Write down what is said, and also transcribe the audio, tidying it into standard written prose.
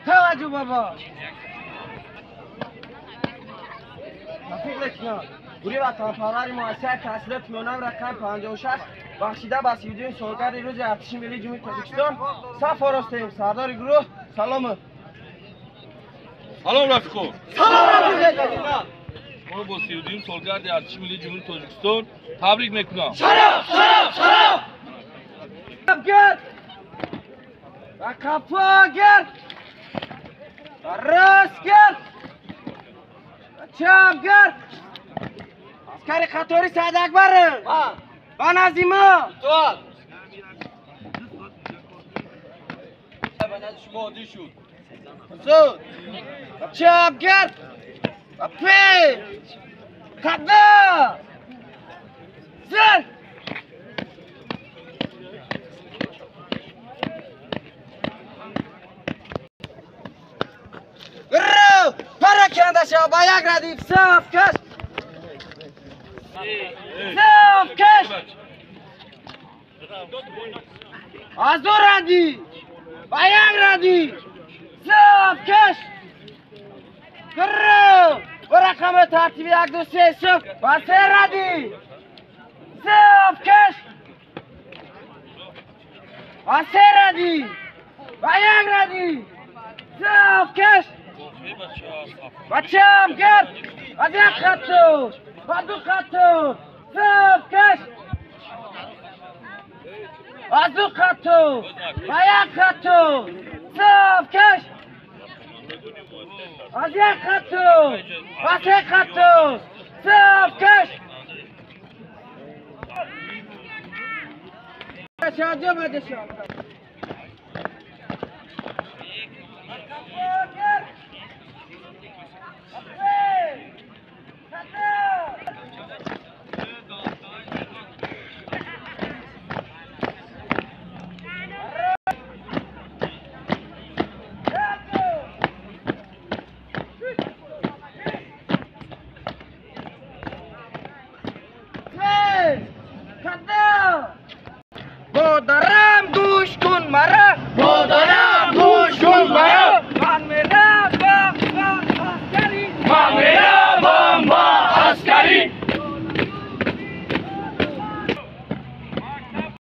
توجه بابا رفیق لکنان گروه وطنپرور مؤسسه تحصیلات میانه رقم 56 بخشیده به 32 سالگرد روز ارتش ملی جمهوری تاجیکستان صف آراستیم. سردار گروه سلام. سلام رفیقو. سلام رفیق. ما با 32 سالگرد ارتش ملی جمهوری تاجیکستان تبریک میکنم. شرف شرف شرف. گرد و کفا گرد و راست گرد و چپ گرد. عسکر قطاری سعد اکبر و نظیمه شما عادی شد. زود چپ گرد و پیش قدم زر. رو پرکنده شو با یک ردیف صف کش صف کش از دو ردیف با یک ردیف صف کش رو و رقم ترتیبی 1 2 3 0 و 3 ردیف صف کش و 3 ردیف و 1 ردیف صف کش و چپ گرد از یک خط و دو خط صف کش از دو خط و یک خط صف کش از یک خط و سه خط صف کش. شاجو بده شو. مادرم گوش کن مرا